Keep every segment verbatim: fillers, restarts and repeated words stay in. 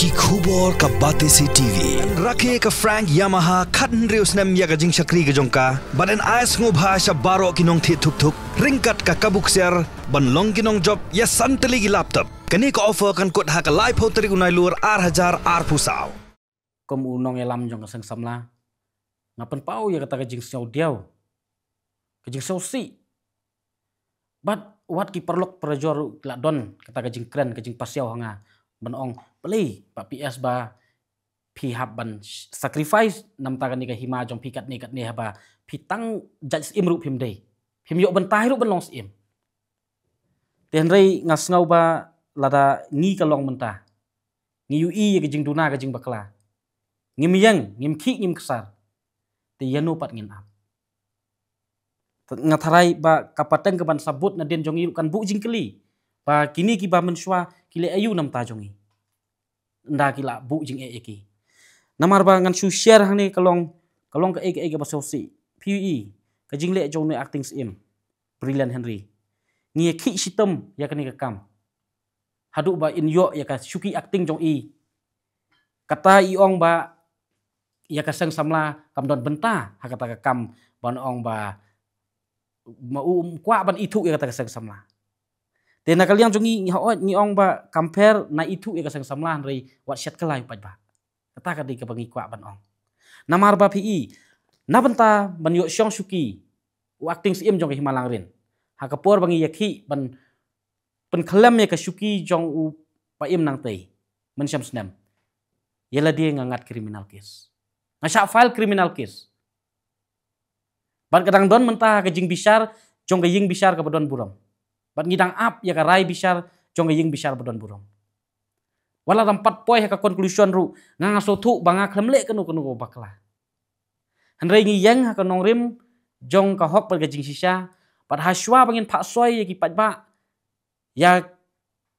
Ki khubor ka Batesi T V. Rakhe ka Frank Yamaha khathynriew snem ïa ka jingshakri ka jong ka. Bad yn ai sngewbha sha baroh ki nongthied thuk thuk ryngkat ka kabu ksiar ban long ki nongjop ïa san tylli ki laptop. Kane ka offer kan kut ha ka laiphew tarik u Nailur ar hajar arphew saw. Kum u nongïalam jong ka seng samla, nga pynpaw ïa kata ka jingsngew diaw, ka jingsngew sih. Bad wat ki paralok parajor ruh ki la don kata ka jingkren, ka jingpasiaw ha nga ban ong, balei Bah P S ba phi hap ban sacrifice namar kane ka hima jong phi katne katne, haba phi tang jait syiem ruh phim dei, phim ïoh bynta ruh ban long syiem. Te hynrei nga sngew ba lada ngi ka long mynta, ngi ïohi ïa ka jingduna ka jingbakla, ngim ïeng, ngim khih, ngim ksar, te ïano pat ngin ap? Nga tharai ba ka pateng ka ban sabut nadien jong ngi ruh kan buh jingkylli ba kine kiba mynshuwa ki leh aïu namar jong ngi, ynda ki la buh jingeh ïa ki. Namar ba ngan shu share hangne ka long, ka long kaei kaei kaba sngewsih. Phi ïohi ka jingleh jong une u acting syiem Brilliant Henry. Ngi ïa khih shitom ïa kane ka kam haduh ba in ïoh ïa ka shuki acting jong i. Kata i ong ba ïa ka seng samla kam don bynta ha kata ka kam, ban ong ba ma u um kwah ban ithuh ïa kata ka seng samla. Te na ka liang jong ngi, ngi hooid ngi ong ba kam pher na ithuh ïa ka seng samla, hynrei wat shet kylla ïa u paidbah. Kata ka dei kaba ngi kwah ban ong. Namar ba phi i, na bynta ban ïoh shong shuki u acting syiem jong ka Hima Langrin, ha ka por ba ngi ïa khih ban pynkhlem ïa ka shuki jong u Paiem Nangtei mynshem snem, ïa lade nga ngat criminal case, nga shah file criminal case. Bad ka dang don mynta ha ka jingbishar jong ka ïing bishar kaba don burom. Bad ngi dang ap ïa ka rai bishar jong ka ïing bishar ba don burom. Wat la dang pat poi ha ka conclusion ruh, nga nga sngewthuh ba nga khlem leh kano kano ka bakla. Hynrei ngi ïeng ha ka nongrim jong ka hok bad ka jingshisha, bad ha shuwa ba ngin phah soi ïa ki paidbah ïa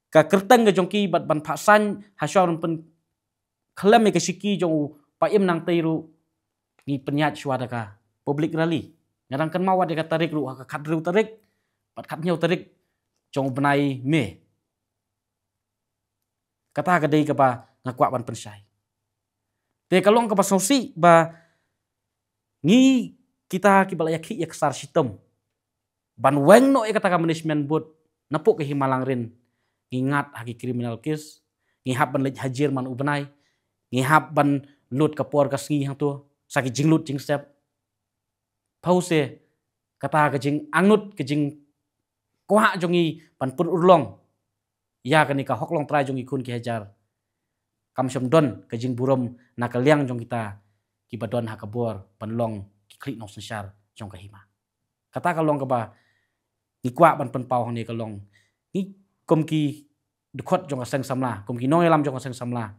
ka kyrteng ka jong ki bad ban phah saiñ ha shuwa ban pynkhlem ïa ka shuki jong u Paiem Nangtei ruh, ngi pynïaid shuwa da ka public rally. Nga dang kynmaw wat ïa ka tarik ruh, ha ka khathynriew tarik bad khathynñiew tarik jong u bnai May. Kata ka dei kaba nga kwah ban pynshai. Te ka long kaba sngewsih ba ngi kita kiba la ïa khih ïa ksar shitom ban weng noh ïa kata ka management board napoh ka Hima Langrin, ngi ngat ha ki criminal case, ngi hap ban leit hajir man u bnai, ngi hap ban lut ka por ka sngi hangto sa ki jinglut jingsep. Pause kata ka jingangnud, ka jingkwah jong ngi ban pynurlong ïa kane ka hok longtrai jong ki khun ki hajar. Kam shym don ka jingburom na ka liang jong kita kiba don ha ka bor ban long ki khlieh nongsynshar jong ka hima. Kata ka long kaba ngi kwah ban pynpaw hangne, ka long ngi kum ki dkhot jong ka seng samla, kum ki nongïalam jong ka seng samla,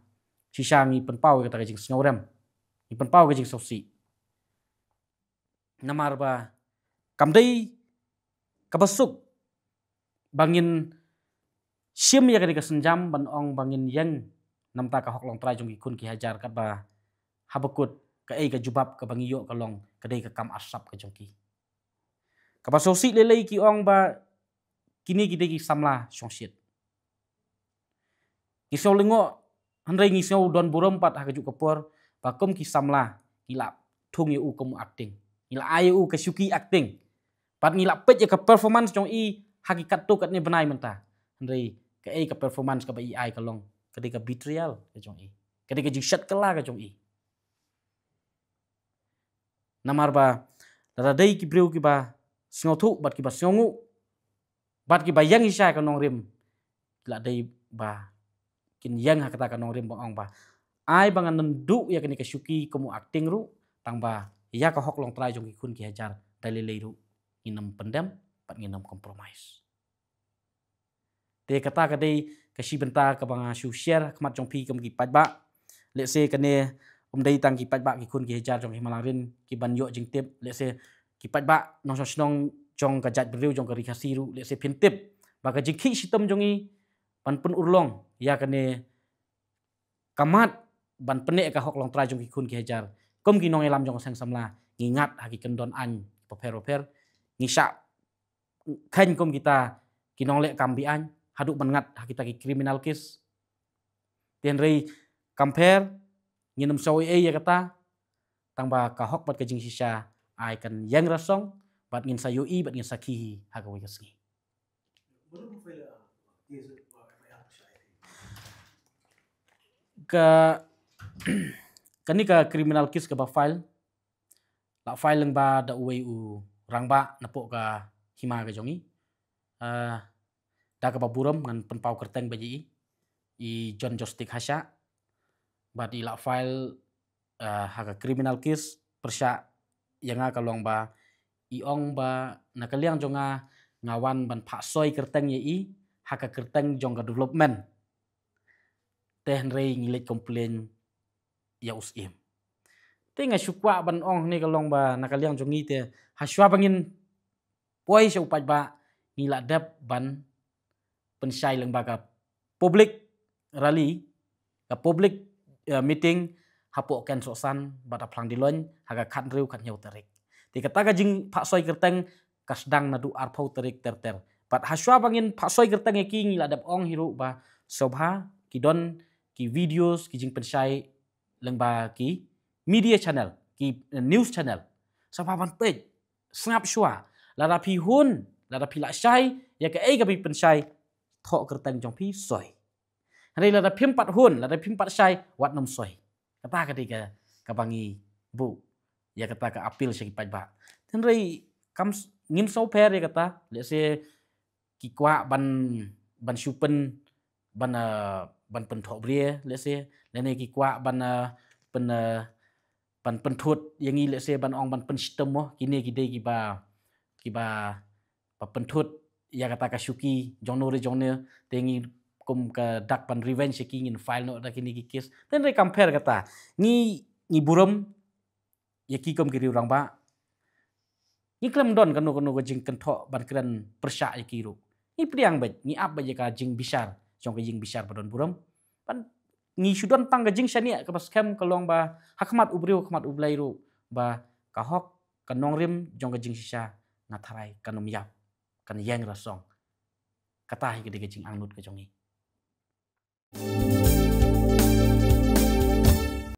shisha ngi pynpaw ïa kata ka jingsngewrem, ngi pynpaw ka jingsngewsih. Namar ba kam dei kaba suk ba ngin shim ïa kane ka sienjam ban ong ba ngin ïeng namar ka hok longtrai jong ki khun ki hajar, katba haba kut kaei ka jubab kaba ngi ïoh ka long ka dei ka kam arsap ka jong ki. Kaba sngewsih lei lei ki ong ba kine ki dei ki samla shongshit. Ngi sngew lyngngoh, hynrei ngi sngew don burom pat ha kajuh ka por ba kum ki samla ngi la thung ïa u kum u acting, ngi la ai ïa u ka shuki acting. Bad ngi la peit ïa ka performance jong i ha ki katto katne bnai mynta. Hynrei kaei ka performance kaba i ai? Ka long ka dei ka betrayal ka jong i, ka dei ka jingshet kylla ka jong i. Namar ba lada dei ki briew kiba sngewthuh bad kiba sngewnguh bad kiba ïeng shisha ïa ka nongrim, ki la dei ba kin ïeng ha kata ka nongrim ba ong ba ai ba ngan nang duh ïa kane ka shuki kum u acting ruh, tang ba ïa ka hok longtrai jong ki khun ki hajar da lei lei ruh ngin ym pyndem bad ngin ym compromise. Te kata ka dei ka shi bynta kaba nga shu share ha khmat jong phi kum ki paidbah. Lehse kane ym dei tang ki paidbah ki khun ki hajar jong ka Hima Langrin ki ban ïoh jingtip, lehse ki paidbah nongshong shnong jong ka jaitbynriew jong ka Ri Khasi ruh lehse phin tip ba ka jingkhih shitom jong i ban pynurlong ïa kane ka mat ban pynneh ka hok longtrai jong ki khun ki hajar. Kum ki nongïalam jong ka seng samla ngi ngat ha ki kyndon aiñ bapher bapher, ngi shah kheiñ kum kita ki nongleh kam be-aiñ haduh ban ngat ha kita ki criminal case. Te hynrei Kam pher, ngin ym sa oi ei ïa kata, tang ba ka hok bad ka jingshisha ai kan ïeng rasong, bad ngin sa ïohi bad ngin sakhi hi ha kawei ka sngi. Ka kane ka criminal case kaba file, la file lyngba da uwei u rangbah napoh ka hima ka jong ngi. Ah, da kaba burom ngan pynpaw kyrteng bad ïa i, i John Jostik Hashah. Bad i la file, ah, ha ka criminal case pyrshah ïa nga, ka long ba i ong ba na ka liang jong nga, nga wan ban phah soi kyrteng ïa i ha ka kyrteng jong ka development. Te hynrei ngi leit complain ïa u Syiem. Te nga shu kwah ban ong ne, ka long ba na ka liang jong ngi te, ha shuwa ba ngin poi sha u paidbah, ngi la dep ban pynshai lyngba ka public rally, ka public, eh, meeting hapoh Ken Sohsan bad ha Phlang Diloin ha ka khathynriew khathynñiew tarik. Te kata ka jingphah soi kyrteng ka sdang naduh arphew tarik ter ter. Bad ha shuwa ba ngin phah soi kyrteng ïa ki, ngi la dep ong hi ruh ba sngewbha ki don ki videos, ki jingpynshai lyngba ki media channel, ki, eh, news channel. Sngewbha ban peit, sngap shuwa. Lada phi hun, lada phi la shai ïa kaei kaba phi pynshai, thoh kyrteng jong phi soi. Hynrei lada phim pat hun, lada phim pat shai, wat nym soi. Kata ka dei ka, kaba ngi buh ïa kata ka appeal sha ki paidbah. Hynrei kam s-, ngim sngewpher ïa kata, lehse ki kwah ban, ban shu pyn, ban, eh, ban pynthohbria, lehse, lane ki kwah ban, eh, pyn, eh, ban pynthut ïa ngi, lehse, ban ong ban pynshitom mo, kine ki dei kiba, kiba, ba pynthut ïa kata ka shuki jong no re jong ne, te ngi kum ka dak ban revenge ïa ki, ngin file noh da kine ki case. Te hynrei kam pher kata. Ngi, ngi burom ïa ki kum ki riew rangbah. Ngi khlem don kano kano ka jingkynthoh ban kren pyrshah ïa ki ruh. Ngi pdiang beit, ngi ap beit ïa ka jingbishar jong ka ïingbishar ba don burom. Ban ngi shu don tang ka jingshaniah kaba skhem, ka long ba ha khmat u briew, ha khmat U Blei ruh, ba ka hok, ka nongrim jong ka jingshisha, nga tharai kan ym ïap, kan ïeng rasong. Kata hi ka dei ka jingangnud ka jong ngi.